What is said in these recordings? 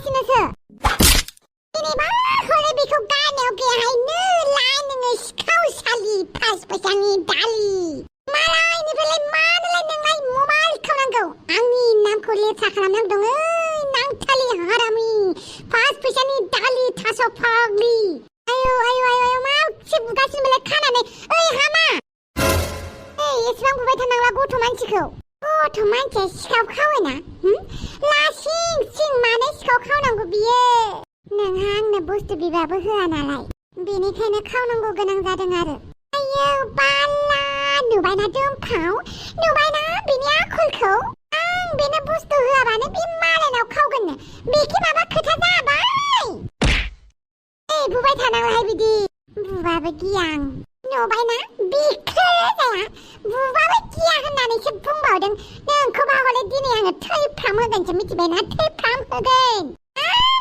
खालामगासिनोसो दिनैबा हले बेखौ गारनायाव गैयाहायनो ला नोङो सिखावसालि पास फैसानि दालि मालायनिफ्रायलाय मानोलाय नोंलाय मबाइल खावनांगौ आंनि नामखौ लेथ्रा खालामनांगौ दङ नांथालि हारामि पास फैसानि दालि थास' फाग्लि आयौ माबसे बुगासिनोलाय खानानै ओइ हामा एसेबां बुबाय थानांला गथ' मानसिखौ गथ' मानसिया सिखाव खावोना लासिं मानो सिखाव खावनांगौ बियो नोंहा आंनो बुस्थु बिबाबो होआ नालाय बेनिखायनो खावनांगौ गोनां जादों आरो आयौ बाला नुबायना दुमफाव नुबायना बिनि आखलखौ आं बेनो बुस्थु होआबानो बे मालायनाव खावगोननो बेखि माबा खोथा जाबाय बुबाय थानांलाहाय बिदि बुबाबो गिया आं नुबायना बिखो जाया बुबाबो गिया होननानैसो बुंबावदों नोंखौबा हले दिनै आङो थैफ्राम होगोनसो मिथिबायना थैफ्राम होगोन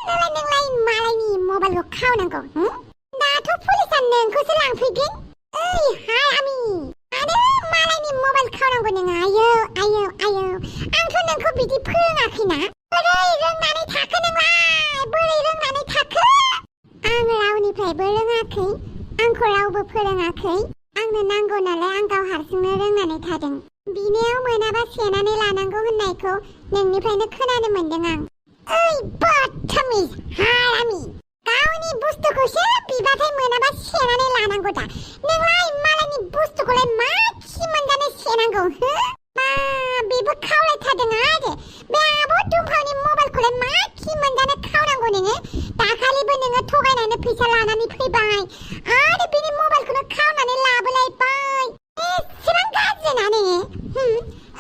नोंलाय मालायनि मबाइलखौ खावनांगौ दाथ' पुलिसआ नोंखौसो लांफैगोन ओइ हारामि मानो मालायनि मबाइल खावनांगौ नोङो आयौ आंथ' नोंखौ बिदि फोरोङाखैना बोरै रोंनानै थाखो नोंलाय बोरै रोंनानै थाखो आं रावनिफ्रायबो रोङाखै आंखौ रावबो फोरोङाखै आंनो नांगौ नालाय आं गाव हारसिंनो रोंनानै थादों बिनायाव मोनाबा सेनानै लानांगौ होननायखौ नोंनिफ्रायनो खोनानो मोनदों आं ओइ बदतमिज हारामि गावनि बुस्थुखौसो बिबाथाय मोनाबा सेनानै लानांगौ दा नोंलाय मालायनि बुस्थुखौलाय मा खि मोनजानो सेनांगौ मा बेबो खावलायथारदों आरो बे आब' दुमफावनि मबाइलखौलाय मा खि मोनजानो खावनांगौ नोङो दाखालिबो नोङो थगायनानै फैसा लानानै फैबाय आरो बेनि मबाइलखौनो खावनानै लाबोलायबाय एसेबां गाज्रि ना नोङो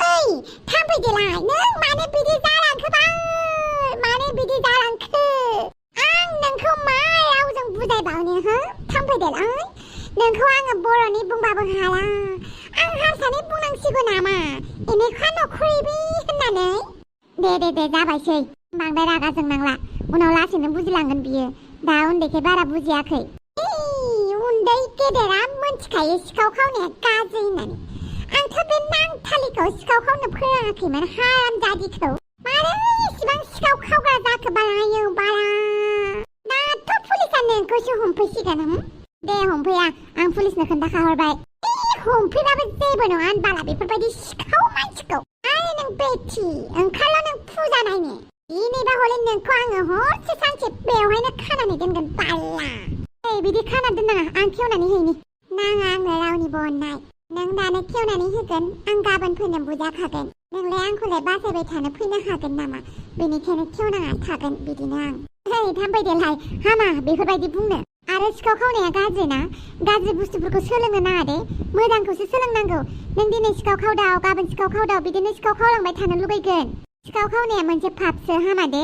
ओइ थांफैदोलाय नों मानो बिदि जालांखोबा मानो बिदि जालांखो आं नोंखौ मा रावजों बुजायबावनो थांफैदोलाय नोंखौ आङो बर'नि बुंबाबो हाला आं हारसानि बुंनांसिगौ नामा एनेखा नखरैबि होननानै दे जाबायसै बांद्राय रागा जोंनांला उनाव लासैनो बुजिलांगोन बियो दा उन्दैखाय बारा बुजियाखै उन्दै गेदेरा मोनथिखायो सिखाव खावनाया गाज्रि होननानै आंथ' बे नांथालिखौ सिखाव खावनो फोरोङाखैमोन हारामजादिखौ मानो इसिबां सिखाव खावग्रा जाखो बालायो बाला दाथ' पुलिसआ नोंखौसो हमफैसिगोन दे हमफैया आं पुलिसनो खोन्थाखाहरबाय हमफैबाबो जेबो नङा बाला बेफोरबायदि सिखाव मानसिखौ आरो नों बेथि ओंखारल' नों फुजा नायनो दिनैबा हले नोंखौ आङो हरसे सानसे बेवहायनो खानानै दोनगोन बाला बिदि खाना दोननाङा आं खेवनानै हैनि नाङा आंनो रावनिबो अननाय नों दानो खेवनानै होगोन आं गाबोन फैनो बुजाखागोन नोंलाय आंखौलाय बासायबाय थानो फैनो हागोन नामा बेनिखायनो खेवनाङा थागोन बिदिनो आं थांफैदेलाय हामा बेफोरबायदि बुंनो आरो सिखाव खावनाया गाज्रि ना गाज्रि बुस्थुफोरखौ सोलोंनो नाङा दे मोजांखौसो सोलोंनांगौ नों दिनै सिखाव खावदाव गाबोन सिखाव खावदाव बिदिनो सिखाव खावलांबाय थानो लुबैगोन सिखाव खावनाया मोनसे पापसो हामा दे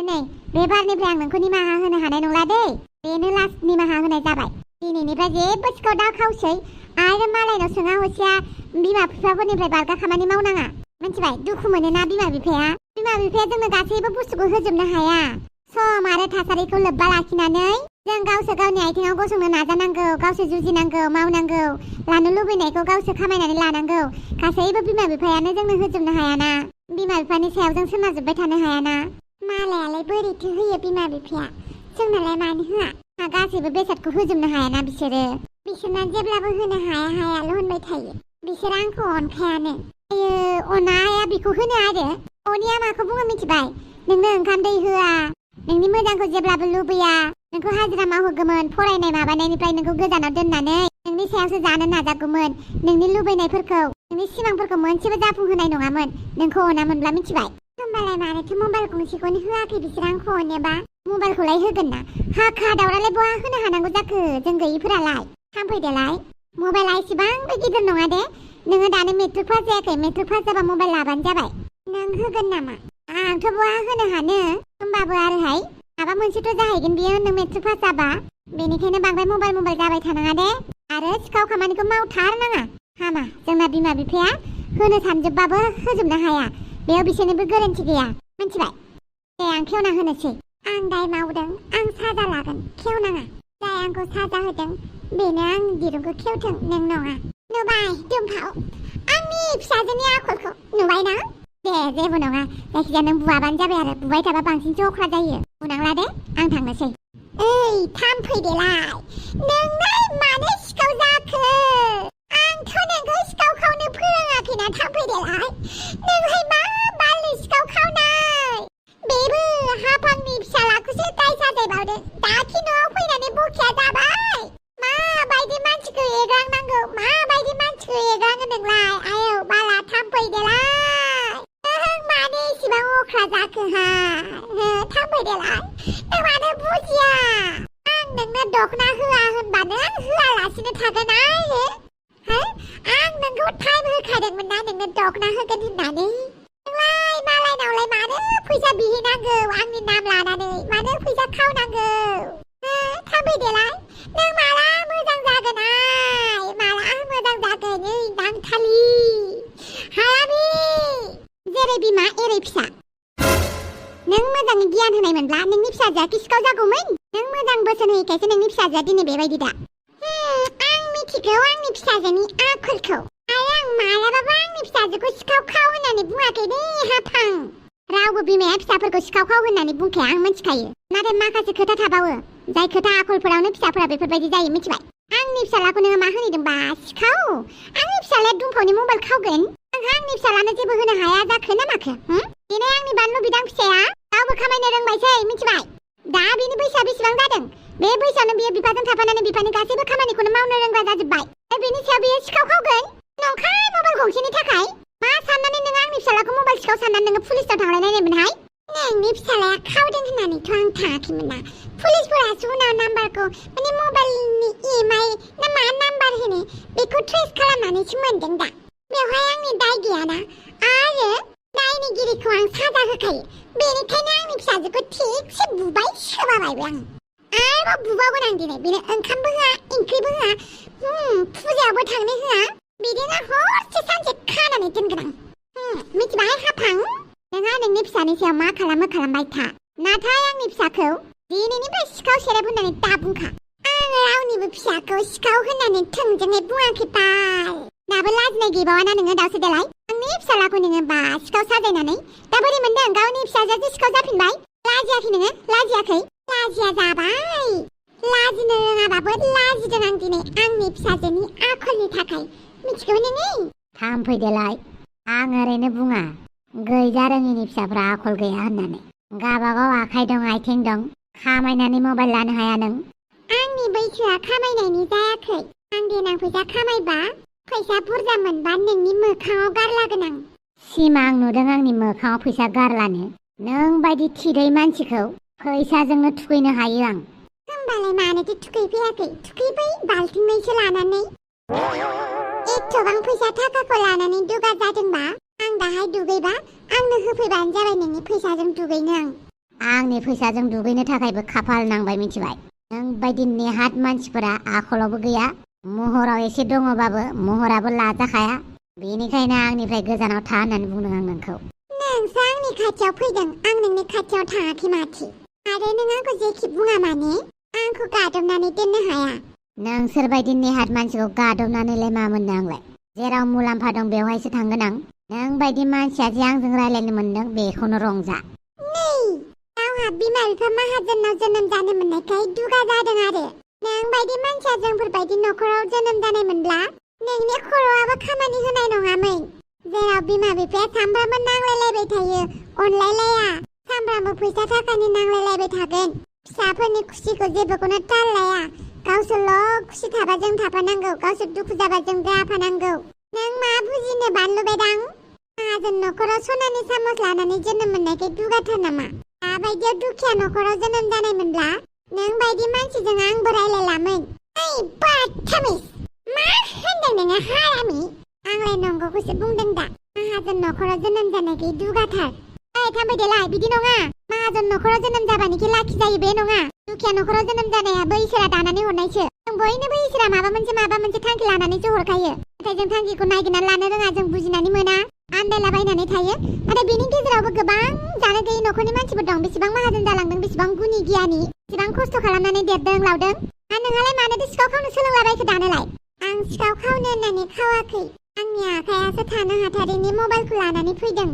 नै बे बारनिफ्राय आं नोंखौ निमाहा होनो हानाय नंला दे बेनो लास्ट निमाहा होनाय जाबाय दिनैनिफ्राय जेबो सिखाव दा खावसै आरो मालायनाव सोङा हसिया बिमा बिफाफोरनिफ्राय बारगा खामानि मावनाङा मिथिबाय दुखु मोनोना बिमा बिफाया जोंनो गासैबो बुस्थुखौ होजोबनो हाया सम आरो थासारिखौ लोब्बा लाखिनानै जों गावसो गावनि आथिङाव गसंनो नाजानांगौ गावसो जुजिनांगौ मावनांगौ लानो लुबैनायखौ गावसो खामायनानै लानांगौ गासैबो बिमा बिफायानो जोंनो होजोबनो हायाना बिमा बिफानि सायाव जों सोनारजोबबाय थानो हायाना मालायालाय बोरैथो होयो बिमा बिफाया जोंनालाय मानो होआ गासैबो बेसादखौ होजोबनो हायाना बिसोरना जेब्लाबो होनो हायाल' होनबाय थायो बिसोर आंखौ अनखायानो अनाया बेखौ होनो आरो अनिया माखौ बुङो मिथिबाय नोंनो ओंखाम दै होआ नोंनि मोजांखौ जेब्लाबो लुबैया नोंखौ हाजिरा मावहोगौमोन फरायनाय माबानायनिफ्राय नोंखौ गोजानाव दोननानै नोंनि सायावसो जानो नाजागौमोन नोंनि लुबैनायफोरखौ नोंनि सिमांफोरखौ मोनसेबो जाफुंहोनाय नङामोन नोंखौ अनामोनब्ला मिथिबाय होमबालाय मानोथो मबाइल गंसेखौनो होआखै बिसोर आंखौ अनोबा मबाइलखौलाय होगोन ना हाखा दावरालाय बहा होनो हानांगौ जाखो जों गैयिफोरालाय थांफैदोलाय मबाइला एसेबांबो गिदिर नङा दे नोङो दानो मेट्रिक पास जायाखै मेट्रिक पास जाबा मबाइल लाबानो जाबाय नों होगोन नामा आंथ' बहा होनो हानो होमबाबो आरोहाय माबा मोनसेथ' जाहैगोन बियो नों मेट्रिक पास जाबा बेनिखायनो बांद्राय मबाइल जाबाय थानाङा दे आरो सिखाव खामानिखौ मावथारनाङा हामा जोंना बिमा बिफाया होनो सानजोबबाबो होजोबनो हाया बेयाव बिसोरनिबो गोरोन्थि गैया मिथिबाय दे आं खेवना होनोसै आं दाय मावदों आं साजा लागोन खेवनाङा जाय आंखौ साजा होदों बेनो आंनि दिरुंखौ खेवथों नों नङा नुबाय दुमफाव आंनि फिसाजोनि आखलखौ नुबाय ना जेबो नङा जायखिजाया नों बुवाबानो जाबाय आरो बुबाय थाबा बांसिनसो अख्रा जायो बुनांला दे आं थांनोसै ओइ थाम्फै देलाय नोंलाय मानो सिखाव जाखो आंथ' नोंखौ सिखाव खावनो फोरोङाखैना थाम्फै देलाय नोंहाय मा बालनि सिखाव खावनाय बेबो हाफांनि फिसालाखौसो दाय साजायबावदों दाखि न'आव फैनानै बखिया जाबाय माबायदि मानसिखौ एग्रांनांगौ माबायदि मानसिखौ एग्राङो नोंलाय आयौ बाला थाम्फै देलाय मानो इसेबां अख्रा जाखोहाय थाम्फै देलाय नों मानो बुजिया आं नोंनो दखना होआ होनबानो आं होआलासिनो थागोन आरो आं नोंखौ टाइम होखादोंमोन ना नोंनो दखना होगोन होननानै नोंलाय मालायनावलाय मानो फैसा बिहैनांगौ आंनि नाम लानानै मानो फैसा खावनांगौ थाम्फै देलाय नों माला मोजां जागोन माला मोजां जागोन ओइ नांथालि हायाबि जेरै बिमा एरै फिसा नों मोजाङै गियान होनायमोनब्ला नोंनि फिसाजोआ सिखाव जागौमोन नों मोजां बोसोन होयैखायसो नोंनि फिसाजोआ दिनै बेबायदि दा आं मिथिगौ आंनि फिसाजोनि आखलखौ आरो आं मालाबाबो आंनि फिसाजोखौ सिखाव खाव होननानै बुङाखै दे हाफां रावबो बिमाया फिसाफोरखौ सिखाव खाव होननानै बुंखाया आं मिथिखायो नाथाय माखासे खोथा थाबावो जाय खोथा आखलफोरावनो फिसाफोरा बेफोरबायदि जायो मिथिबाय आंनि फिसालाखौ नोङो मा होनदोंबा सिखाव आंनि फिसालाया दुम्फावनि मबाइल खावगोन आंहा आंनि फिसालानो जेबो होनो हाया जाखो ना माखो दिनै आंनि बानलु बिदां फिसाया गावबो खामायनो रोंबायसै मिथिबाय दा बिनि बैसोआ बेसेबां जादों बे बैसोआवनो बियो बिफाजों थाफानानै बिफानि गासैबो खामानिखौनो मावनो रोंग्रा जाजोब्बाय बेनि सायाव बियो सिखाव खावगोन नंखाय मबाइल गंसेनि थाखाय मा साननानै नोङो आंनि फिसालाखौ मबाइल सिखाव साननानै नोङो पुलिसनाव थांलायनायमोनहाय नोंनि फिसालाया खावदों होननानैथ' आं थाङाखैमोन ना पुलिसफोरासो उनाव नाम्बारखौ माने मबाइलनि EMI ना मा नाम्बार होनो बेखौ ट्रेस खालामनानैसो मोनदों दा बेवहाय आंनि दाय गैयाना आरो दायनिगिरिखौ आं साजा होखायो बेनिखायनो आंनि फिसाजोखौ थिगसे बुबाय सोबाबायबो आं आरोबाव बुबावगोन आं दिनै बेनो ओंखामबो होआ ओंख्रिबो होआ फुजायावबो थांनो होआ बिदिनो हरसे सानसे खानानै दोनगोन आं मिथिबाय हाफां नोंहा नोंनि फिसानि सायाव मा खालामो खालामबाय था नाथाय आंनि फिसाखौ दिनैनिफ्राय सिखाव सेरेब होननानै दा बुंखा आं रावनिबो फिसाखौ सिखाव होननानै थोंजोङै बुङाखै बाल दाबो लाजिनाय गैबावा ना नोङो दावसो देलाय आंनि फिसालाखौ नोङो बा सिखाव साजायनानै दा बोरै मोनदों गावनि फिसाजोआ सिखाव जाफिनबाय लाजियाखै नोङो लाजियाखै लाजिया जाबाय लाजिनो रोङाबाबो लाजिदों आं दिनै आंनि फिसाजोनि आखलनि थाखाय मिथिगौ नोङो थाम्फै देलाय आं ओरैनो बुङा गैजा रोङिनि फिसाफ्रा आखल गैया होननानै गाबागाव आखाइ दं आथिं दं खामायनानै मबाइल लानो हाया नों आंनि बैसोआ खामायनायनि जायाखै आं देनां फैसा खामायबा फैसा बुरजा मोनबा नोंनि मोखाङाव गारलागोन आं सिमा आं नुदों आंनि मोखाङाव फैसा गारलानो नों बायदि थिरै मानसिखौ फैसाजोंनो थुखैनो हायो आं होमबालाय मानोथो थुखैफैयाखै थुखैफै बाल्थिंनैसो लानानै एथबां फैसा थाखाखौ लानानै दुगा जादोंबा आं दाहाय दुगैबा आंनो होफैबानो जाबाय नोंनि फैसाजों दुगैनो आंनि फैसाजों दुगैनो थाखायबो खाफाल नांबाय मिथिबाय नों बायदि नेहात मानसिफोरा आखलावबो गैया महराव एसे दङबाबो महराबो लाजाखाया बेनिखायनो आंनिफ्राय गोजानाव था होननानै बुंदों आं नोंखौ नोंसो आंनि खाथियाव फैदों आं नोंनि खाथियाव थाङाखै माथो आरो नों आंखौ जेखि बुङा माने आंखौ गादबनानै दोननो हाया नोंसोरबायदि नेहात मानसिखौ गादबनानैलाय मा मोननो आंलाय जेराव मुलाम्फा दं बेवहायसो थांगोन आं नों बायदि मानसिया जे आंजों रायलायनो मोनदों बेखौनो रंजा नै गावहा बिमा बिफा माहाजोनाव जोनोम जानो मोननायखाय दुगा जादों आरो नों बायदि मानसिया जोंफोरबायदि न'खराव जोनोम जानायमोनब्ला नोंनि खर'आबो खामानि होनाय नङामोन जेराव बिमा बिफाया सानफ्रामबो नांलायलायबाय थायो अनलायलाया सानफ्रामबो फैसा थाखानि नांलायलायबाय थागोन फिसाफोरनि खुसिखौ जेबोखौनो ताल लाया गावसोरल' खुसि थाबा जों थाफानांगौ गावसोर दुखु जाबा जों गाफानांगौ नों मा बुजिनो बानलु बेदां माहाजोन न'खराव सनानि सामस लानानै जोनोम मोननायखाय दुगाथार नामा दाबायदियाव दुखिया न'खराव जोनोम जानायमोनब्ला नों बायदि मानसिजों आंबो रायलायलामोन ओइ बाथामिस मा होनदों नोङो हारामि आंलाय नंगौखौसो बुंदों दा माहाजोन न'खराव जोनोम जानायखाय दुगाथार ओइ थाम्फै देलाय बिदि नङा माहाजोन न'खराव जोनोम जाबानिखि लाखि जायो बे नङा दुखिया न'खराव जोनोम जानायाबो इसोरा दानानै हरनायसो जों बयनोबो इसोरा माबा मोनसे थांखि लानानैसो हरखायो नाथाय जों थांखिखौ नागिरनानै लानो रोङा जों बुजिनानै मोना आन्दायलाबायनानै थायो नाथाय बेनि गेजेरावबो गोबां जानो गैयै न'खरनि मानसिफोर दं बेसेबां माहाजोन जालांदों बेसेबां गुनि गियानि बेसेबां खस्थ' खालामनानै देरदों लावदों आरो नोंहालाय मानोथो सिखाव खावनो सोलोंलाबायखो दानोलाय आं सिखाव खावनो होननानै खावाखै आंनि आखायासो थानो हाथारैनि मबाइलखौ लानानै फैदों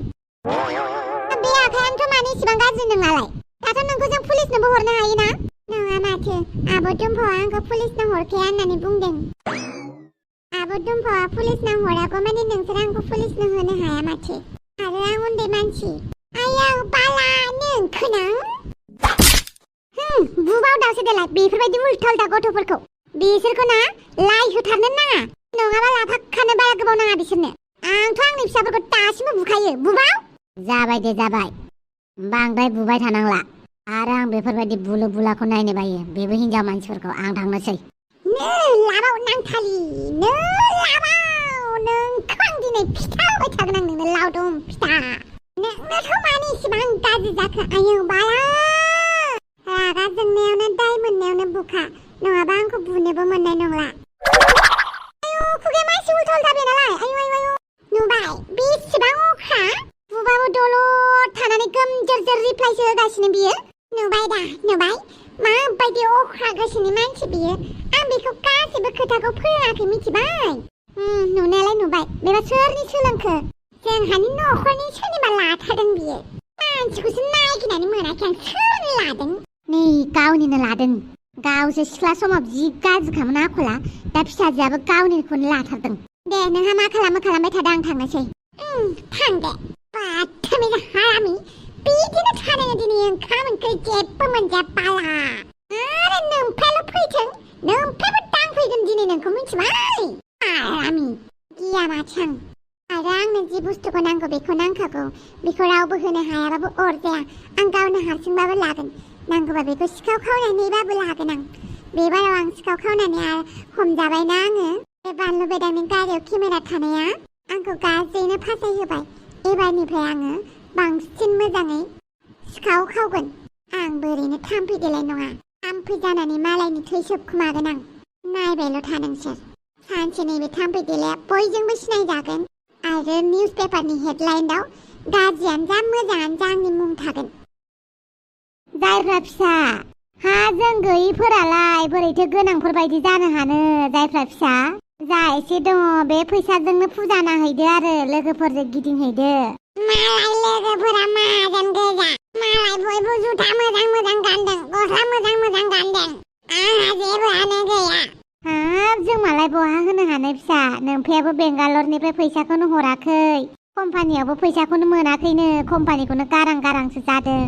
बे आखायानोथ' मानो इसिबां गाज्रि नोंनालाय? दाथ' नोंखौ जों पुलिसनोबो हरनो हायोना? नङा माथो आब' दुम्फावआ आंखौ पुलिसनो हरखाया होननानै बुंदों। आब' दुम्फावआ पुलिसनो हरागौ माने नोंसोर आंखौ पुलिसनो होनो हाया माथो। आरो आं उन्दै मानसि। आयौ बाला नोंखोना? बुबाव दावसो देलाय बेफोरबायदि उल्था उल्था गथ'फोरखौ। बिसोरखौ ना लाइ होथारनो नाङा। नङाबा लाफाखानो बारा गोबाव नाङा बिसोरनो। आंथ' आंनि फिसाफोरखौ दासिमबो बुखायो। बुबाव? जाबाय दे जाबाय। बांद्राय बुबाय थानांला। आरो आं बेफोरबायदि बुलु बुलाखौ नायनो बायो। बेबो हिनजाव मानसिफोरखौ आं थांनोसै। नो लाबाव नांथालि नो लाबाव नोंखौ आं दिनै फिथा होबाय थागोन आं नोंनो लावदुम फिथा। नोंनोथ' मानो इसिबां गाज्रि जाखो आयौ बाला? रागा जोंनायावनो दाय मोननायावनो बुखा नङाबा आंखौ बुनोबो मोननाय नंला। आयौ खुगाया मासे उल्था उल्था बेनालाय आयौ आयौ आयौ। नुबाय बेसेबां अख्रा? बुबाबो दलद थानानै गोमजोर रिप्लाइसो होगासिनो बियो। नुबाय दा नुबाय माबायदि अख्रा गोसोनि मानसि बियो। आं बेखौ गासैबो खोथाखौ फोरोङाखै मिथिबाय। नुनायालाय नुबाय। बेबा सोरनि सोलोंखो? जोंहानि न'खरनि सोरनिबा लाथारदों बियो। मानसिखौसो नायगिरनानै मोनाखै आं सोरनि लादों? नै गावनिनो लादों। गावसो सिख्ला समाव जि गाज्रिखामोन आखला। दा फिसाजोआबो गावनिखौनो लाथारदों। दे नोंहा मा खालामो खालामबाय थादो आं थांनोसै। थां दे बाथोमै हारामि। बिदिनो थानाया दिनै ओंखाम ओंख्रि जेबो मोनजाया बाला। आरो नोमफायाल' फैथों नोमफायाबो दांफैगोन दिनै नोंखौ मिथिबाय? हारामि गिया माथो आं। आरो आंनो जि बुस्थुखौ नांगौ बेखौ नांखागौ। बेखौ रावबो होनो हायाबाबो अरजाया। आं गावनो हारसिंबाबो लागोन। नांगौबा बेखौ सिखाव खावनानैबाबो लागोन आं। बेबाराव आं सिखाव खावनानै हमजाबायना आङो। बे बानलु बेदांनि गारियाव केमेरा थानाया आंखौ गाज्रियैनो फासायहोबाय। एबारनिफ्राय आङो बांसिन मोजाङै सिखाव खावगोन। आं ओरैनो थाम्फै देलाय नङा। थाम्फै जानानै मालायनि थै सोबखुमागोन आं। नायबायल' था नोंसोर। सानसे नैबे थाम्फै देलाया बयजोंबो सिनायजागोन। आरो निउस पेपारनि हेडलाइनाव गाज्रियानो जा मोजाङानो जा आंनि मुं थागोन। जायफ्रा फिसा हा जों गैयिफोरालाय बोरैथो गोनांफोर बायदि जानो हानो? जायफ्रा फिसा जा एसे दङ बे फैसाजोंनो फुजा नाहैदो आरो लोगोफोरजों गिदिंहैदो। मालाय लोगोफोरा माहाजोन गोजा। मालाय बयबो जुथा मोजां मोजां गानदों गस्ला मोजां मोजां गानदों। आंहा जेबोआनो गैया। हाब जों मालाय बहा होनो हानो फिसा। नोमफायाबो बेंगालरनिफ्राय फैसाखौनो हराखै। कम्पानियावबो फैसाखौनो मोनाखैनो। कम्पानिखौनो गारां गारांसो जादों।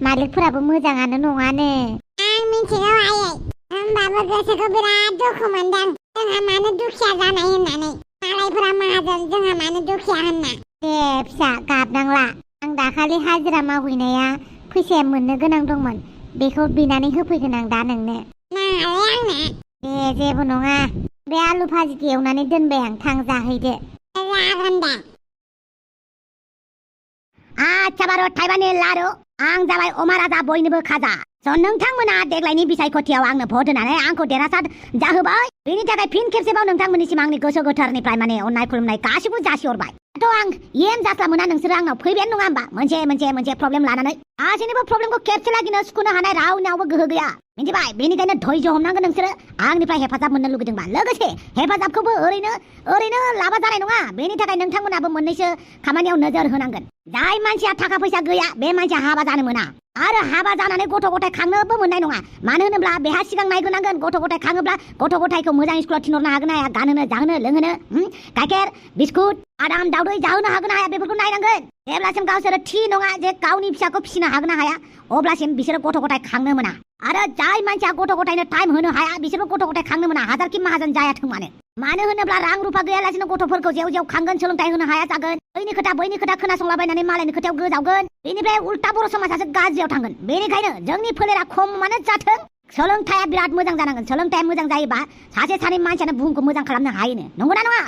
मालिकफोराबो मोजाङानो नङानो। आं मिथिगौ आयै। होमबाबो गोसोखौ बिराद दुखु मोनदों। जोंहा मानो दुखिया जानाय होननानै। मालायफोरा माहाजोन जोंहा मानो दुखिया होनना। दे फिसा गाबनांला। आं दाखालि हाजिरा मावहैनाया फैसाया मोननो गोनां दंमोन। बेखौ बिनानै होफैगोन आं दा नोंनो। नाङालै आंनो। दे जेबो नङा। बे आलु भाजिखौ एवनानै दोनबाय आं थां जाहैदो। जागोन दे। आच्छा बार' थाइबानि लारु। आं जाबाय अमा राजा बयनिबो खाजा। नोंथांमोना देग्लायनि बिसायख'थियाव आंनो भट होनानै आंखौ देरहासार जाहोबाय। बेनि थाखाय फिन खेबसेबाव नोंथांमोननिसिम आंनि गोसो गोथारनिफ्राय अननाय खुलुमनाय गासिबो जासिहरबाय। थ' आं एम जास्ला मोना नोंसोरो आंनाव फैबायानो नङा होमबा मोनसे प्रब्लेम लानानै। गासैनिबो प्रब्लेमखौ खेबसे लागिनो सुख'नो हानाय रावनावबो गोहो गैया मिथिबाय। बेनिखायनो धैर्य हमनांगोन नोंसोरो आंनिफ्राय हेफाजाब मोननो लुगैदोंबा। लोगोसे हेफाजाबखौबो ओरैनो लाबा जानाय नङा। बेनि थाखाय नोंथांमोनाबो मोननैसो खामानियाव नोजोर होनांगोन। जाय मानसिया थाखा फैसा गैया बे मानसिया हाबा जानो मोना। आरो हाबा जानानै गथ' गथाय खांनोबो मोननाय नङा। मानो होनोब्ला बेहा सिगां नायग्रोनांगोन गथ' गथाय खाङोब्ला गथ' गथायखौ मोजां स्कुलाव थिनहरनो हागोन ना हाया, गानहोनो जाहोनो लोंहोनो गाइखेर बिस्कुट बादाम दावदै जाहोनो हागोन ना हाया बेफोरखौ नायनांगोन। जेब्लासिम गावसोरो थि नङा जे गावनि फिसाखौ फिसिनो हागोन ना हाया अब्लासिम बिसोरो गथ' गथाय खांनो मोना। आरो जाय मानसिया गथ' गथायनो टाइम होनो हाया बिसोरबो गथ' गथाय खांनो मोना हाजारखि माहाजोन जायाथों मानो। मानो होनोब्ला रां रुफा गैयालासिनो गथ'फोरखौ जेव जेव खांगोन सोलोंथाइ होनो हाया जागोन। बैनि खोथा खोनासंलाबायनानै मालायनि खोथायाव गोजावगोन। बेनिफ्राय उल्टा बर' समाजासो गाज्रियाव थांगोन। बेनिखायनो जोंनि फोलेरा खमानो जाथों सोलोंथाइया बिराद मोजां जानांगोन। सोलोंथाइया मोजां जायोबा सासे सानै मानसियानो बुहुमखौ मोजां खालामनो हायोनो। नंगौना नङा?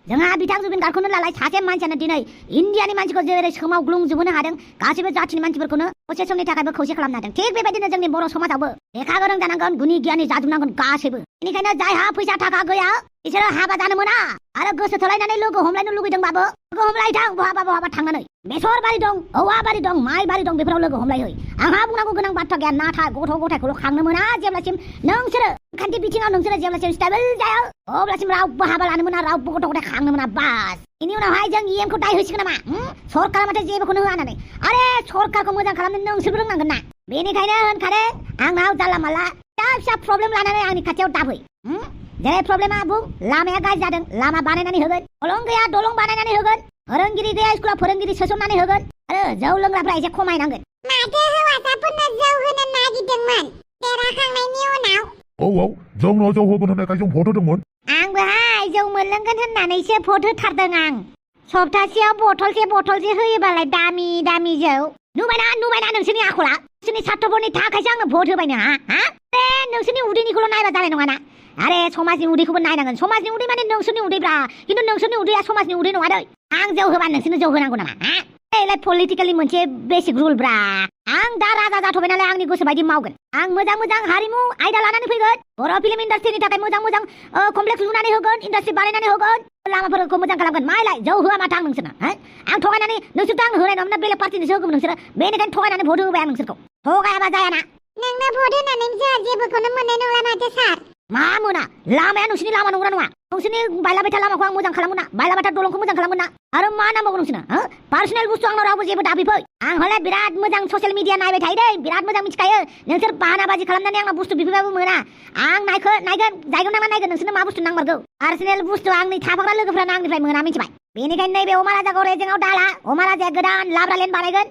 जोंहा बिथां जुबिन गार्डखौनो लालाय सासे मानसियानो दिनै इन्डियानि मानसिखौ जेरै सोमावग्लुंजोबहोनो हादों गासैबो जाथिनि मानसिफोरखौनो दसे समनि थाखायबो खौसे खालामनो हादों। थिग बेबायदिनो जोंनि बर' समाजावबो लेखा गोरों जानांगोन गुनि गियानि जाजोबनांगोन गासैबो। बेनिखायनो जायहा फैसा थाखा गैया बिसोरो हाबा जानो मोना। आरो गोसो थोलायनानै लोगो हमलायनो लुगैदोंबाबो लोगो हमलायथां बहाबा थांनानै। बेसर बारि दं औवा बारि दं माइ बारि दं बेफोराव लोगो हमलायहै। आंहा बुंनांगौ गोनां बाथ्रा गैया। नाथाय गथ' गथायखौल' खांनो मोना जेब्लासिम नोंसोरो खान्थि बिथिङाव नोंसोरो जेब्लासिम स्टेबल जायो अब्लासिम रावबो हाबा लानो मोना रावबो गथ' गथाय खांनो मोना बास बेनि उनावहाय जों इएमखौ दाय होसिगोन नामा सरकारा माथो जेबोखौनो होआ होननानै आरे सरकारखौ मोजां खालामनो नोंसोरबो रोंनांगोन ना बेनिखायनो होनखादों आंनाव जानला मानला फिसा प्रब्लेम लानानै आंनि खाथियाव दाफै जेरै प्रब्लेमा बुं लामाया गाज्रि जादों लामा बानायनानै होगोन दलं गैया दलं बानायनानै होगोन फोरोंगिरि गैया स्कुलाव फोरोंगिरि सोसननानै होगोन आरो जौ लोंग्राफ्रा एसे खमायनांगोन माथो हौवासाफोरनो जौ होनो नागिरदोंमोन देरहाखांनायनि उनाव औ जोंनाव जौ होगोन होननायखाय जों भट होदोंमोन आंबोहाय जौ मोनलोंगोन होननानैसो भट होथारदों आं सप्तासेयाव बथलसे होयोबालाय दामि जौ नुबायना नोंसोरनि आखला नोंसोरनि साथ्रफोरनि थाखायसो आङो भट होबायनो हा नोंसोरनि उदैनिखौल' नायबा जानाय नङाना आरे समाजनि उदैखौबो नायनांगोन समाजनि उदै माने नोंसोरनि उदैब्रा खिन्थु नोंसोरनि उदैया समाजनि उदै नङा दै आं जौ होबा नोंसोरनो जौ होनांगौ नामा एलाय पलिटिकेलि मोनसे बेसिक रुल ब्रा आं दा राजा जाथ'बाय नालाय आंनि गोसो बायदि मावगोन आं मोजां हारिमु आयदा लानानै फैगोन बर' फिल्म इन्डास्ट्रिनि थाखाय मोजां कमप्लेक्स लुनानै होगोन इन्डास्ट्रि बानायनानै होगोन लामाफोरखौ मोजां खालामगोन मालाय जौ होआ माथो आं नोंसोरनो आं थगायनानै नोंसोरथ' आं होनाय नङा बेलेग पार्टिनिसो होगौमोन नोंसोरो बेनिखायनो थगायनानै भट होबाय आं नोंसोरखौ थगायाबा जायाना नोंनो भट होनानै जोंहा जेबोखौनो मोननाय नंला माथो सार मा मोना लामाया नोंसोरनि लामा नंगौना नङा नोंसोरनि बायलाबायथा लामाखौ आं मोजां खालामगोन ना बायलाबायथा दलंखौ मोजां खालामगोन ना आरो मा नांबावगौ नोंसोरनो पार्सनेल बुस्थु आंनाव रावबो जेबो दाबिफै आं हले बिराद मोजां ससियेल मिडिया नायबाय थायो दै बिराद मोजां मिथिखायो नोंसोर बाहानाबाजि खालामनानै आंनाव बुस्थु बिफैबाबो मोना आं नायगोन जायगायाव नायगोन नोंसोरनो मा बुस्थु नांमारगौ पार्सनेल बुस्थु आंनि थाफाग्रा लोगोफ्रानो आंनिफ्राय मोना मिथिबाय बेनिखायनो नैबे अमा राजाखौ रेजेंआव दाला अमा राजाया गोदान लाब्रा लेन बानायगोन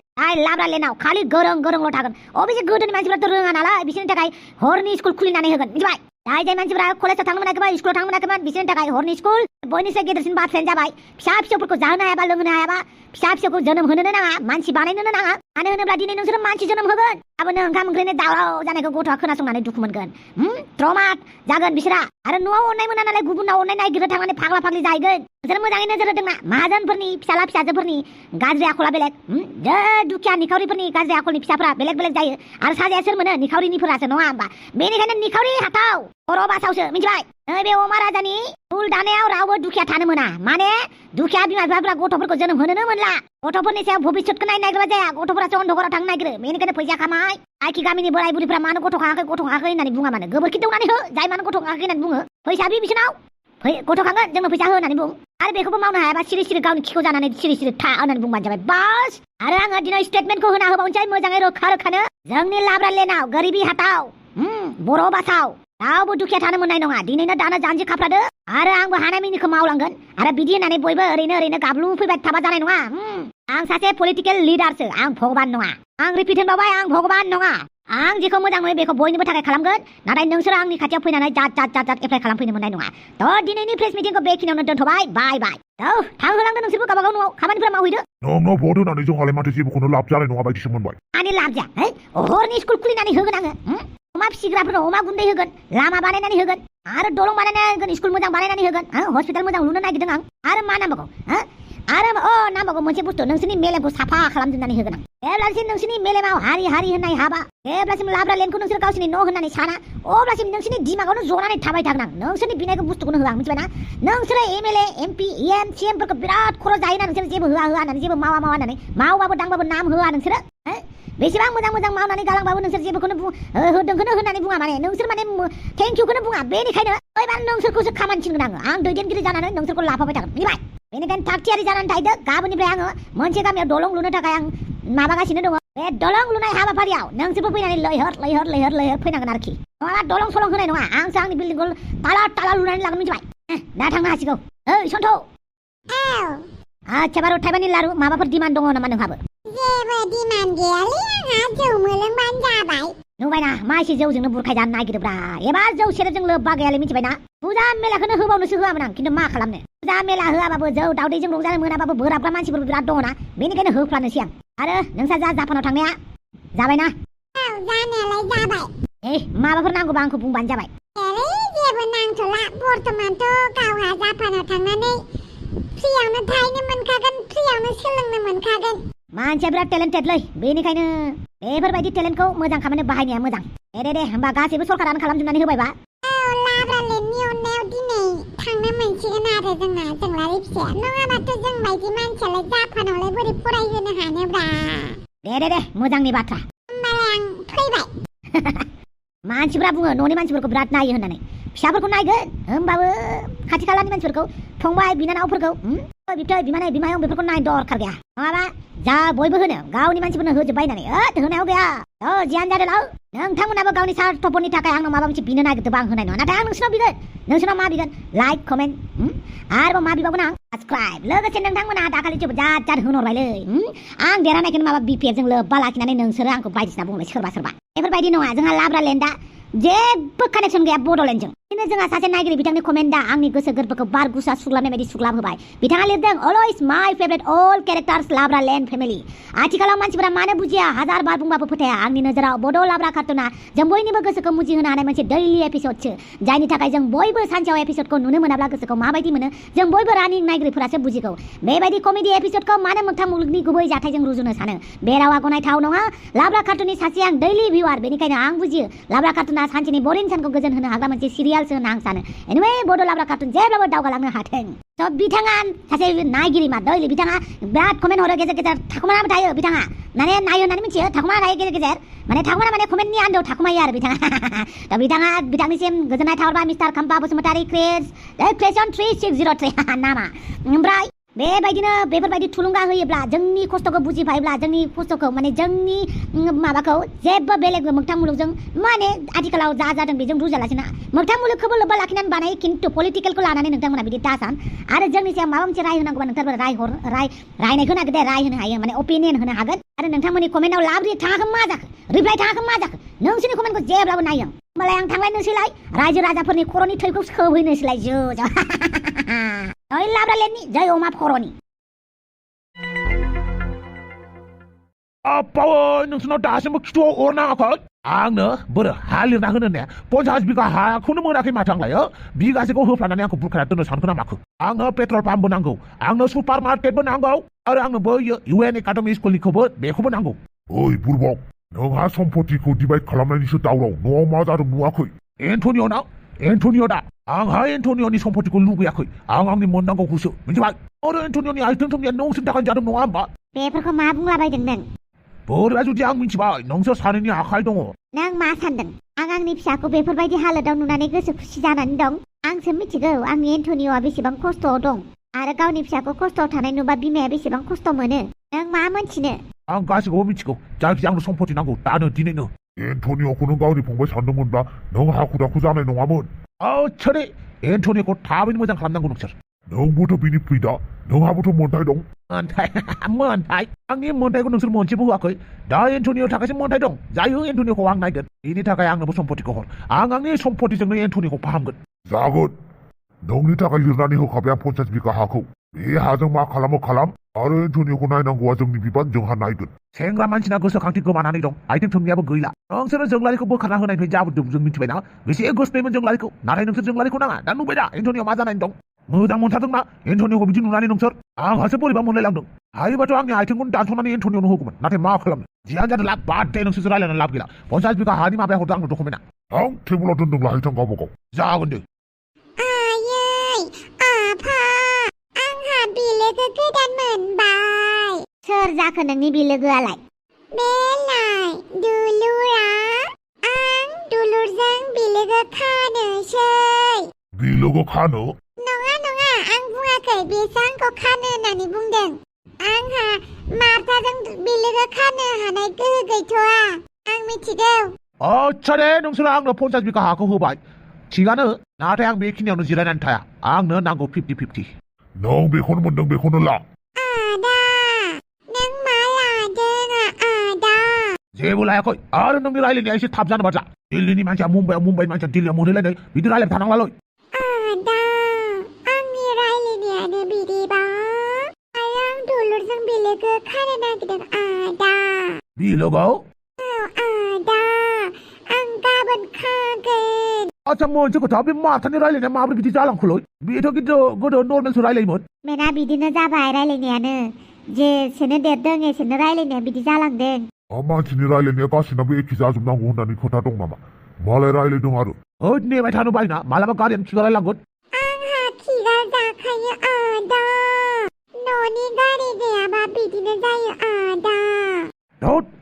लाब्रा लेनाव खालि गोरोंल' थागोन अबेसे गोदोनि मानसिफ्राथ' रोङा नालाय बिसोरनि थाखाय हरनि स्कुल खुलिनानै होगोन मिथिबाय जाय मानसिफ्रा कलेजाव थांनो मोनाखैमोन स्कुलाव थांनो मोनाखैमोन बिसोरनि थाखाय हरनि स्कुल बयनिफ्राय गेदेरसिन बाथ्रायानो जाबाय फिसाफोरखौ जाहोनो हायाबा लोंहोनो हायाबा फिसाखौ जोनोम होनोनो नाङा मानसि बानायनोनो नाङा मानो होनोब्ला दिनै नोंसोर मानसि जोनोम होगोन गाबोन ओंखाम ओंख्रिनि दावराव जानायखौ गथ'आ खोनासंनानै दुखु मोनगोन ट्रमाट जागोन बिसोरा आरो न'आव अननाय मोना नालाय गुबुनाव अननाय नागिरनो थांनानै फाग्ला फाग्लि जाहैगोन नोंसोर मोजाङै नोजोर होदोंना माहाजोनफोरनि फिसाला फिसाजोफोरनि गाज्रि आखला बेलेग दुखिया निखावरिफोरनि गाज्रि आखलनि फिसाफ्रा बेलेग जायो आरो साजाया सोर मोनो निखावरिनिफोरासो नङा होमबा बेनिखायनो निखावरि हाथाव खर' बासावसो मिथिबाय नैबे अमा राजानि उल दानायाव रावबो दुखिया थानो मोना माने दुखिया बिमा बिफाफ्रा गथ'फोरखौ जोनोम होनोनो मोनला गथ'फोरनि सायाव भबिष्यतखौ नायग्रा जाया गथ'फोरासो अन्धकाराव थांनो नागिरो बेनिखायनो फैसा खामाय आखि गामिनि बोराय बुरिफ्रा मानो गथ' खाङाखै होननानै बुङा मानो गोबोरखि दौनानै हो जाय मानो गथ' खाङाखै होननानै बुङो फैसा बिसोरनाव गथ' खांगोन जोंनो फैसा हो होननानै बुं आरो बेखौबो मावनो हायाबा सिरि गावनि खिखौ जानानै सिरि था होननानै बुंबानो जाबाय बास आरो आङो दिनै स्टेटमेन्टखौ होना होबावनोसै मोजाङै रोखानो जोंनि लाब्रा लेनाव गरिबी हाथाव बर' बासाव रावबो दुखिया थानो मोननाय नङा दिनैनो दानो जानजि खाफ्रादो आरो आंबो हानायमिनिखौ मावलांगोन आरो बिदि होननानै बयबो ओरैनो गाब्लु फैबाय थाबा जानाय नङा आं सासे पलिटिकेल लिडारसो आं भगबान नङा आं रिपिट होनबावबाय आं भगबान नङा आं जेखौ मोजां मोनो बेखौ बयनिबो थाखाय खालामगोन नाथाय नोंसोरो आंनि खाथियाव फैनानै जात एप्लाइ खालामफैनो मोननाय नङा थ' दिनैनि प्रेस मिटिंखौ बेखिनियावनो दोनथ'बाय बाय थांहोलांदो नोंसोरबो गावबा गाव न'आव खामानिफोरा मावहैदो नोंनाव भट होनानै जोंहालाय माथो जेबोखौनो लाब जानाय नङा बायदिसो मोनबाय आंनि लाब जाया हरनि स्कुल खुलिनानै होगोन आङो अमा फिसिग्राफोरनो अमा गुन्दै होगोन लामा बानायनानै होगोन आरो दलं बानायनानै होगोन स्कुल मोजां बानायनानै होगोन हस्पिटाल मोजां लुनो नागिरदों आं आरो मा नांबावगौ आरो नांबावगौ मोनसे बुस्थु नोंसोरनि मेलेमखौ साफा खालामजोबनानै होगोन आं जेब्लासिम नोंसोरनि मेलेमाव हारि होननाय हाबा जेब्लासिम लाब्रा लेनखौ नोंसोर गावसोरनि न' होननानै साना अब्लासिम नोंसोरनि दिमागावनो जनानै थाबाय थागोन आं नोंसोरनि बिनायखौ बुस्थुखौनो होआ मिथिबायना नोंसोरो एमएलए एमपि एम सिएम फोरखौ बिराद खर' जायोना नोंसोर जेबो होआ होननानै जेबो मावा होननानै मावबाबो दांबाबो नाम होआ नोंसोरो बेसेबां मोजां मावनानै गालांबाबो नोंसोर जेबोखौनो होदोंखौनो होननानै बुङा माने नोंसोर माने थेंक इउखौनो बुङा बेनिखायनो एबार नोंसोरखौसो खामानि थिनगोन आं दैदेनगिरि जानानै नोंसोरखौ लाफाबाय थागोन मिथिबाय बेनिखायनो थाग थियारि जानानै थाहैदो गाबोननिफ्राय आङो मोनसे गामियाव दलं लुनो थाखाय आं माबागासिनो दङ बे दलं लुनाय हाबाफारियाव नोंसोरबो फैनानै लैहोर फैनांगोन आरोखि नङाबा दलं सलं होनाय नङा आंसो आंनि बिल्डिंखौ ताला लुनानै लागोन मिथिबाय दा थांनो हासिगौ सन्थ' आच्छा बारु थाइबानि लारु माबाफोर डिमान्ड दङ नामा नोंहाबो जेबो डिमान्ड गैयालै आंहा जौ मोनलोंबानो जाबाय नुबायना मा एसे जौजोंनो बुरखाय जानो नागिरोब्रा एबार जौ सेरेबजों लोब्बा गैयालै मिथिबायना फुजा मेलाखौनो होबावनोसो होआमोन आं खिन्थु मा खालामनो फुजा मेला होआबाबो जौ दावदैजों रंजानो मोनाबाबो बोराबग्रा मानसिफोर बिराद दङना बेनिखायनो होफ्लानोसै आं आरो नोंसा जापानाव थांनाया जाबायना जानायालाय जाबाय माबाफोर नांगौबा आंखौ बुंबानो जाबाय जेबो नांथ'ला बर्थमानथ' गावहा जापानाव थांनानै फ्रियावनो थाहैनो मोनखागोन फ्रियावनो सोलोंनो मोनखागोन मानसिया बिराद टेलेन्टेडलै बेनिखायनो बेफोरबायदि टेलेन्टखौ मोजां खामानियाव बाहायनाया मोजां दे होमबा गासैबो सरकारानो खालामजोबनानै होबायबा लाब्रा लेननि अननायाव दिनै थांनो मोनसिगोन आरो जोंना जोंलारि फिसाया नङाबाथ' जों बायदि मानसियालाय जापानावलाय बोरै फरायहोनो हानोब्रा दे मोजांनि बाथ्रा होमबालाय आं फैबाय मानसिफ्रा बुङो न'नि मानसिफोरखौ बिराद नायो होननानै फिसाफोरखौ नायगोन होमबाबो खाथि खालानि मानसिफोरखौ फंबाय बिनानावफोरखौ बिबथै बिमानै बिमायं बेफोरखौ नायनो दरखार गैया नङाबा जा बयबो होनो गावनि मानसिफोरनो होजोबबाय होननानै होनायाव गैया जियानो जादों नोंथांमोनाबो गावनि सार्थफोरनि थाखाय आंनाव माबा मोनसे बिनो नागिरदोंबा आं होनाय नङा नाथाय आं नोंसोरनाव बिगोन नोंसोरनाव मा बिगोन लाइक कमेन्ट आरोबाव मा बिबावगोन आं साबस्क्राइब लोगोसे नोंथांमोना दाखालि जाद होनहरबायलै आं देरहानायखौनो माबा बिपिएफजों लोब्बा लाखिनानै नोंसोरो आंखौ बायदिसिना बुंबाय सोरबा बेफोरबायदि नङा जोंहा लाब्रा लेन्डआ जेबो कानेक्सन गैया बड'लेण्डजों बिदिनो जोंहा सासे नायगिरि बिथांनि कमेन्टआ आंनि गोसो गोरबोखौ बार गुसा सुग्लाबनाय बायदि सुग्लाब होबाय बिथाङा लिरदों अलवेज माय फेभरेट अल केरेक्टार्स लाब्रा लेन्ड फेमिलि आथिखालाव मानसिफोरा मानो बुजिया हाजार बार बुंबाबो फोथाया आंनि नोजोराव बड' लाब्रा कार्टुना जों बयनिबो गोसोखौ मुजिहोनो हानाय मोनसे दैलि एपिसडसो जायनि थाखाय जों बयबो सानसेयाव एपिसडखौ नुनो मोनाब्ला गोसोखौ माबायदि मोनो जों बयबो रानिं नायगिरिफोरासो बुजिगौ बेबायदि कमेडि एपिसडखौ मानो मोगथां मुलुगनि गुबै जाथायजों रुजुनो सानो बे रावा गनायथाव नङा लाब्रा कार्टुननि सासे आं दैलि भिउआर बेनिखायनो आं बुजियो लाब्रा कार्टुना सानसेनि बरिं सानखौ गोजोन होनो हाग्रा मोनसे सिरियालसो होनना आं सानो एनिवे बड' लाब्रा कार्टुन जेब्लाबो दावगालांनो हाथों स' बिथाङा सासे नायगिरि मा दैलि बिथाङा बिराद कमेन्ट हरो गेजेर गेजेर थाखुमानाबो थायो बिथाङा माने नायो होननानै मिथियो थाखुमाना थायो गेजेर गेजेर माने थाखुमाना माने कमेन्टनि आन्दोआव थाखुमायो आरो बिथाङा दा बिथाङा बिथांनिसिम गोजोननाय थाहरबाय मिस्टार खाम्फा बसुमतारी क्रिएशन 3603 नामा ओमफ्राय बेबायदिनो बेफोरबायदि थुलुंगा होयोब्ला जोंनि खस्थ'खौ बुजिफायोब्ला जोंनि खस्थ'खौ माने जोंनि माबाखौ जेबो बेलेग मोगथां मुलुगजों माने आथिखालाव जा जादों बेजों रुजालासिनो मोगथां मुलुगखौबो लोब्बा लाखिनानै बानायो खिन्थु पलिटिकेलखौ लानानै नोंथांमोना बिदि दासान आरो जोंनि सायाव माबा मोनसे राय होनांगौबा नोंथांमोना रायनायखौ नागिरदे राय होनो हायो माने अपिनियन होनो हागोन आरो नोंथांमोननि कमेन्टआव लाब्रि थाङाखै मा जाखो रिप्लाइ थाङाखै मा जाखो नोंसोरनि कमेन्टखौ जेब्लाबो नायो होमबालाय आं थांलायनोसैलाय रायजो राजाफोरनि खर'नि थैखौ सोहैनोसैलाय जय लाब्रा लेन्डनि जय अमा खर'नि आप्पावै नोंसोरनाव दासिमबो खिथुआव अर नाङाखै आंनो बोरो हा लिरना होनो होननाया 50 बिगा हाखौनो मोनाखै माथो आंलाय बिगासेखौ होफ्लानानै आंखौ बुरखाना दोननो सानखो ना माखो आंनो पेट्रल पाम्पबो नांगौ आंनो सुपार मार्केटबो नांगौ आरो आंनो बैयो इउएन एकाडेमि स्कुलनिखौबो बेखौबो नांगौ ओइ बुरबक नोंहा सम्पतिखौ डिभाइड खालामनायनिसो दावराव न'आव मा जादों नुवाखै एन्टनिय' दा आंहा एन्टनिय'नि सम्पतिखौ लुगैयाखै आं आंनि मोननांगौखौसो मिथिबाय आरो एन्टनिय'नि आइथिं थोंनिया नोंसोरनि थाखाय जादों नङा होमबा बेफोरखौ मा बुंलाबायदों नों बोरैबा जुदि आं मिथिबाय नोंसोर सानैनि आखाइ दङ नों मा सानदों आं आंनि फिसाखौ बेफोरबायदि हालोदाव नुनानै गोसो खुसि जानानै दं आंसो मिथिगौ आंनि एन्टनिय'आ बेसेबां खस्थ'आव दं आरो गावनि फिसाखौ खस्थ'आव थानाय नुबा बिमाया बेसेबां खस्थ' मोनो नों मा मोनथिनो आं गासैखौबो मिथिगौ जायखिजाया आंनो सम्पति नांगौ दानो दिनैनो एन्टनिय'खौ नों गावनि फंबाय सानदोंमोनब्ला नों हाखु दाखु जानाय नङामोन आच्छारे एन्टनिय'खौ थाबैनो मोजां खालामनांगौ नोंसोर नोंबोथ' बिनि फैदा नोंहाबोथ' मोन्थाय दं मोन्थाय आंनि मोन्थायखौ नोंसोर मोनसेबो होआखै दा एन्टनिय'नि थाखायसो मोन्थाय दं जायो एन्टनिय'खौ आं नायगोन बेनि थाखाय आंनोबो सम्पतिखौ हर आं आंनि सम्पतिजोंनो एन्टनिय'खौ फाहामगोन जागोन नोंनि थाखाय लिरनानै होखाबाय आं 50 बिगा हाखौ बे हाजों मा खालामो खालाम आरो एन्टनिय'खौ नायनांगौआ जोंनि बिबान जोंहा नायगोन सेंग्रा मानसिना गोसोखांथि गोमानानै दं आइथिं थोंनियाबो गैला नोंसोरो जोंलारिखौ बोखारना होनायनिफ्राय जाबोदों जों मिथिबायना बेसे गोसोनायमोन जोंलारिखौ नाथाय नोंसोर जोंलारिखौ नाङा दा नुबाय दा एन्टनिय'आ मा जानानै दं मोजां मोनथारदोंना एन्टनिय'खौ बिदि नुनानै नोंसोर आंहासो बोरैबा मोनलायलांदों हायोबाथ' आंनि आइथिंखौनो दानस'नानै एन्टनिय'नो होगौमोन नाथाय मा खालामनो जियानो जादों लाब बाद दे नोंसोरजों रायलायनानै लाब गैला 50 बिगा हानि माबाया हरदों आंनो डकुमेन्टआ आं टेबोलाव दोनदों लाहैथां गावबा गाव जागोन दे आयै आफा आंहा बिलोगो गोदान मोनबाय सोर जाखो नोंनि बिलोगोआलाय बेलाय दुलुरा आं दुलुरजों बिलोगो खानोसै बिलोगो खानो नङा आं बुङाखै बेसो आंखौ खानो होननानै बुंदों आंहा मार्ताजों बिलोगो खानो हानाय गोहो गैथ'आ आं मिथिगौ आच्छा दे नोंसोरो आंनो 50 बिगा हाखौ होबाय थिगानो नाथाय आं बेखिनियावनो जिरायनानै थाया आंनो नांगौ 50-50 नों बेखौनो मोनदों बेखौनो ला आदा नों मा लादों आदा जेबो लायाखै आरो नोंनि रायलायनाया एसे थाब जानो बाजा दिल्लीनि मानसिया मुम्बाइनि मानसिया दिल्लीयाव मोनहैलायनाय बिदि रायलायबाय थानांलालै आदा आंनि रायलायनायानो बिदिबा आरो आं दुलुरजों बिलोगो खानो नागिरदों आदा बिलोगो आदा आं गाबोन खागोन आच्छा मोनसे खोथा बे माथानि रायलायनाया माबोरै बिदि जालांखोलै बेथ' खिन्थु गोदो नर्मेलसो रायलायोमोन मेना बिदिनो जाबाय रायलायनायानो जेसेनो देरदों एसेनो रायलायनाया बिदि जालांदों मानसिनि रायलायनाया गासिनाबो एखे जाजोबनांगौ होननानै खोथा दं नामा मालाय रायलायदों आरो नेबाय थानो बायना मालाबा गारियानो खिगारलायलांगोन आंहा खिगार जाखायो आदा न'नि गारि गैयाबा बिदिनो जायो आदा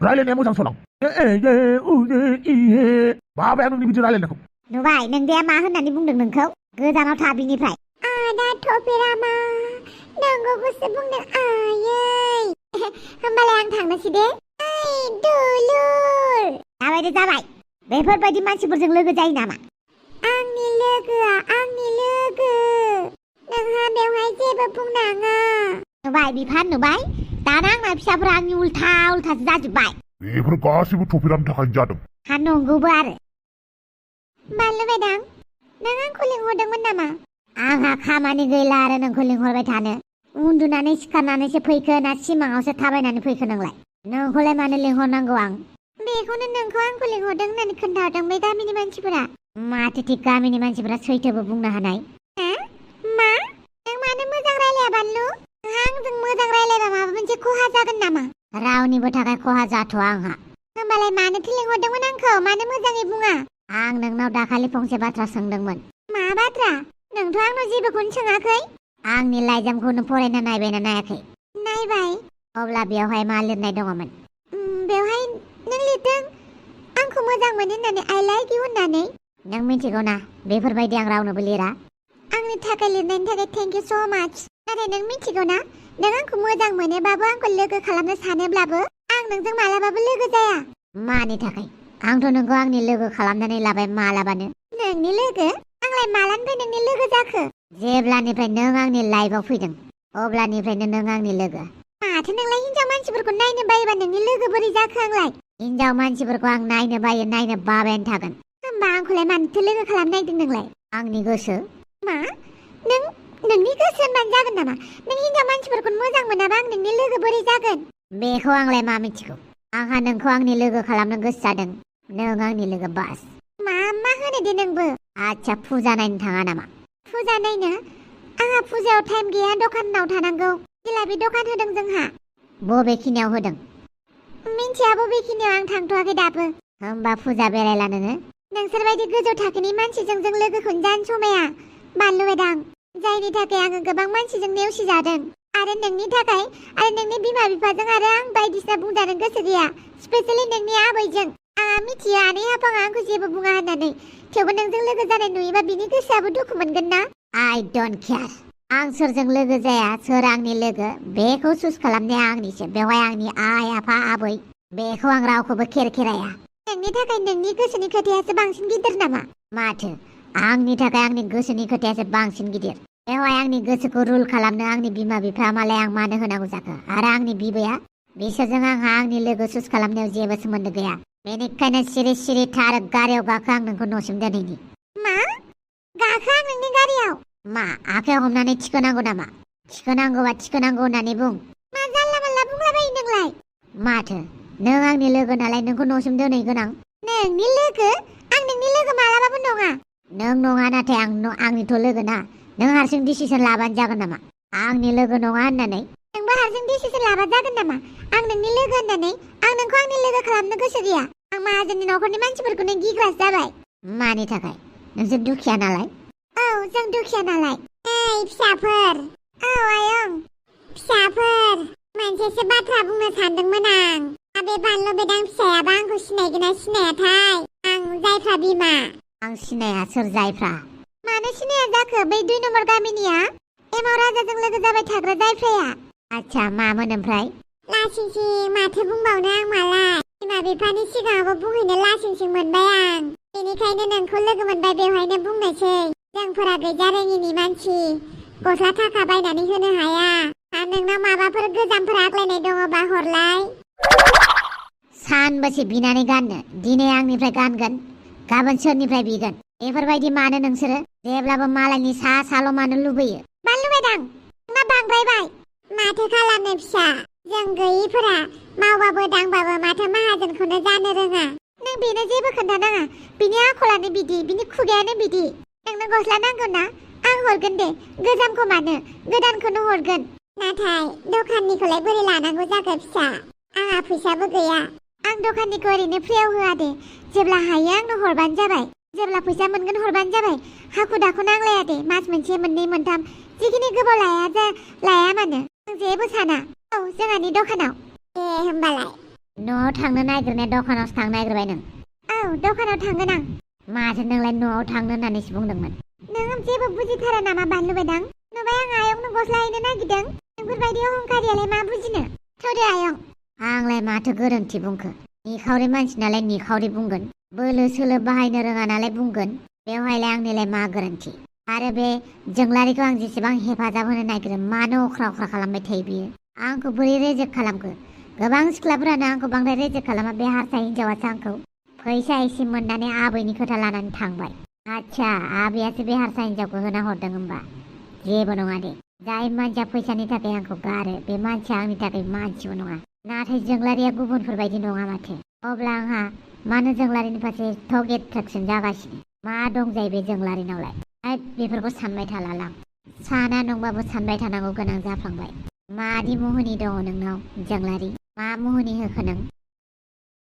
रायलायनाया मोजां सलां माबाया नोंनि बिदि रायलायनायखौ नुबाय नोंदाया मा होननानै बुंदों नोंखौ गोजानाव था बिनिफ्राय आदा थफेरामा नंगौखौसो बुंदों आयै होमबालाय आं थांनोसै दे ओइ दुलुर जाबाय बेफोरबायदि मानसिफोरजों लोगो जायो नामा आंनि लोगोआ आंनि लोगो नोंहा बेवहाय जेबो बुंनाङा नुबाय बिफान नुबाय दाना आंना फिसाफोरा आंनि उल्थासो जाजोब्बाय बेफोर गासिबो थफेरानि थाखायनो जादों हा नंगौबो आरो बानलु बेदां नों आंखौ लिंहरदोंमोन नामा आंहा खामानि गैला आरो नोंखौ लिंहरबाय थानो उन्दुनानै सिखारनानैसो फैखो ना सिमाङावसो थाबायनानै फैखो नोंलाय नोंखौलाय मानो लिंहरनांगौ आं बेखौनो नोंखौ आंखौ लिंहरदों होननानै खोन्थाहरदों बे गामिनि मानसिफोरा माथो थिग गामिनि मानसिफोरा सैथोबो बुंनो हानाय मा नों मानो मोजां रायलाया बानलु आंजों मोजां रायलायबा माबा मोनसे खहा जागोन नामा रावनिबो थाखाय खहा जाथ'आ आंहा होमबालाय मानोथो लिंहरदोंमोन आंखौ मानो मोजाङै बुङा आं नोंनाव दाखालि फंसे बाथ्रा सोंदोंमोन मा बाथ्रा नोंथ' आंनाव जेबोखौनो सोङाखै आंनि लाइजामखौनो फरायना नायबायना नायाखै नायबाय अब्ला बेवहाय मा लिरनाय दङमोन बेवहाय नों लिरदों आंखौ मोजां मोनो होननानै आइ लाइक इउ होननानै नों मिथिगौ ना बेफोरबायदि आं रावनोबो लिरा आंनि थाखाय लिरनायनि थाखाय थेंक इउ स' माच नाथाय नों मिथिगौ ना नों आंखौ मोजां मोनोबाबो आंखौ लोगो खालामनो सानोब्लाबो आं नोंजों मालाबाबो लोगो जाया मानि थाखाय आंथ' नोंखौ आंनि लोगो खालामनानै लाबाय मालाबानो नोंनि लोगो आंलाय मालानिफ्राय नोंनि लोगो जाखो जेब्लानिफ्राय नों आंनि लाइफआव फैदों अब्लानिफ्रायनो नों आंनि लोगो माथो नोंलाय हिनजाव मानसिफोरखौ नायनो बायोबा नोंनि लोगो बोरै जाखो आंलाय हिनजाव मानसिफोरखौ आं नायनो बायो नायनो बाबायानो थागोन होमबा आंखौलाय मानोथो लोगो खालामनो नायदों नोंलाय आंनि गोसो मा नोंनि गोसो होनबानो जागोन नामा नों हिनजाव मानसिफोरखौ मोजां मोनाबा आं नोंनि लोगो बोरै जागोन बेखौ आंलाय मा मिथिगौ आंहा नोंखौ आंनि लोगो खालामनो गोसो जादों नों आंनि लोगो बास मा होनो दे नोंबो आच्छा फुजा नायनो थाङा नामा फुजा नायनो आंहा फुजायाव टाइम गैया दखानाव थानांगौ जिलाबि दखान होदों जोंहा बबेखिनियाव होदों मिन्थिया बबेखिनियाव आं थांथ'वाखै दाबो होमबा फुजा बेरायला नोङो नोंसोरबायदि गोजौ थाखोनि मानसिजों जों लोगोखौनो जानो समाया बानलु बेदां जायनि थाखाय आङो गोबां मानसिजों नेवसिजादों आरो नोंनि थाखाय आरो नोंनि बिमा बिफाजों आरो आं बायदिसिना बुंजानो गोसो गैया स्पेसियेलि नोंनि आबैजों आंहा मिथियो आनै आफाङा आंखौ जेबो बुङा होननानै थेवबो नोंजों लोगो जानाय नुयोबा बिनि गोसोआबो दुखु मोनगोन ना आइ डोन्ट केयार आं सोरजों लोगो जाया सोर आंनि लोगो बेखौ चुज खालामनाया आंनिसो बेवहाय आंनि आइ आफा आबै बेखौ आं रावखौबो खेराया नोंनि थाखाय नोंनि गोसोनि खोथायासो बांसिन गिदिर नामा माथो आंनि थाखाय आंनि गोसोनि खोथायासो बांसिन गिदिर बेवहाय आंनि गोसोखौ रुल खालामनो आंनि बिमा बिफा मालाय आं मानो होनांगौ जाखो आरो आंनि बिबैया बिसोरजों आंहा आंनि लोगो चुज खालामनायाव जेबो सोमोन्दो गैया बेनिखायनो सिरि थार गारियाव गाखो आं नोंखौ न'सिम दोनहैनि मा गाखो आं नोंनि गारियाव मा आखायाव हमनानै थिखोनांगौ नामा थिखोनांगौबा थिखोनांगौ होननानै बुं मा जानला मानला बुंलाबायो नोंलाय माथो नों आंनि लोगो नालाय नोंखौ न'सिम दोनहैगोन आं नोंनि लोगो आं नोंनि लोगो मालाबाबो नङा नों नङा नाथाय आंनिथ' लोगो ना नों हारसिं डिसिसन लाबानो जागोन नामा आंनि लोगो नङा होननानै नोंबो हारसिं डिसिसन लाबा जागोन नामा आं नोंनि लोगो होननानै आं नोंखौ आंनि लोगो खालामनो गोसो गैया आं माहाजोननि न'खरनि मानसिफोरखौनो गिग्रासो जाबाय मानि थाखाय नोंसोर दुखिया नालाय औ जों दुखिया नालाय ओइ फिसाफोर औ आयं फिसाफोर मोनसेसो बाथ्रा बुंनो सानदोंमोन आं बे बानलु बेदां फिसायाबा आंखौ सिनायगोन ना सिनायाथाय आं जायफ्रा बिमा आं सिनाया सोर जायफ्रा मानो सिनाया जाखो बै 2 नम्बर गामिनिया एमाव राजाजों लोगो जाबाय थाग्रा जायफ्राया आच्छा मामोन ओमफ्राय लासिंसिं माथो बुंबावनो आं मालाय बिमा बिफानि सिगाङावबो बुंहैनो लासिंसिं मोनबाय आं बेनिखायनो नोंखौ लोगो मोनबाय बेवहायनो बुंनोसै जोंफोरा गैजा रोङिनि मानसि गस्ला थाखा बायनानै होनो हाया आरो नोंनाव माबाफोर गोजामफोर आग्लायनाय दङबा हरलाय सानबेसे बिनानै गाननो दिनै आंनिफ्राय गानगोन गाबोन सोरनिफ्राय बिगोन बेफोरबायदि मानो नोंसोरो जेब्लाबो मालायनि साल' मानो लुबैयो बानलु बेदां मा बांद्रायबाय माथो खालामनो फिसा जों गैयिफोरा मावबाबो दांबाबो माथो माहाजोनखौनो जानो रोङा नों बेनो जेबो खोन्थानाङा बिनि आखलानो बिदि बिनि खुगायानो बिदि नोंनो गस्ला नांगौ ना आं हरगोन दे गोजामखौ मानो गोदानखौनो हरगोन नाथाय दखाननिखौलाय बोरै लानांगौ जाखो फिसा आंहा फैसाबो गैया आं दखाननिखौ ओरैनो फ्रियाव होआ दे जेब्ला हायो आंनो हरबानो जाबाय जेब्ला फैसा मोनगोन हरबानो जाबाय हाखु दाखु नांलाया दे मास मोनसे मोननै मोनथाम जिखिनि गोबाव लाया मानो आं जेबो साना औ जोंहानि दखानाव दे होमबालाय न'आव थांनो नागिरनाय दखानावसो थांनो नागिरबाय नों औ दखानाव थांगोन आं माथो नोंलाय न'आव थांनो होननानैसो बुंदोंमोन नों जेबो बुजिथारा नामा बानलु बेदां नुबाय आं आयंनो गस्ला हैनो नागिरदों नोंफोरबायदि अहंकारियालाय मा बुजिनो थौदो आयं आंलाय माथो गोरोन्थि बुंखो निखावरि मानसि नालाय निखावरि बुंगोन बोलो सोलो बाहायनो रोङा नालाय बुंगोन बेवहायलाय आंनिलाय मा गोरोन्थि आरो बे जोंलारिखौ आं जेसेबां हेफाजाब होनो नागिरो मानो अख्रा अख्रा खालामबाय थायो बियो आंखौ बोरै रेजेक्ट खालामखो गोबां सिख्लाफोरानो आंखौ बांद्राय रेजेक्ट खालामा बे हारसा हिन्जावासो आंखौ फैसा एसे मोननानै आबैनि खोथा लानानै थांबाय आच्छा आबैयासो बे हारसा हिन्जावखौ होना हरदों होमबा जेबो नङा दे जाय मानसिया फैसानि थाखाय आंखौ गारो बे मानसिया आंनि थाखाय मानसिबो नङा नाथाय जोंलारिया गुबुनफोरबायदि नङा माथो अब्ला आंहा मानो जोंलारिनि फारसे एथ' एट्रेक्सन जागासिनो मा दं जायो बे जोंलारिनावलाय बेफोरखौ सानबाय थालालां साना नंबाबो सानबाय थानांगौ गोनां जाफ्लांबाय मादि मुहिनि दङ नोंनाव जोंलारि मा मुहिनि होखो नों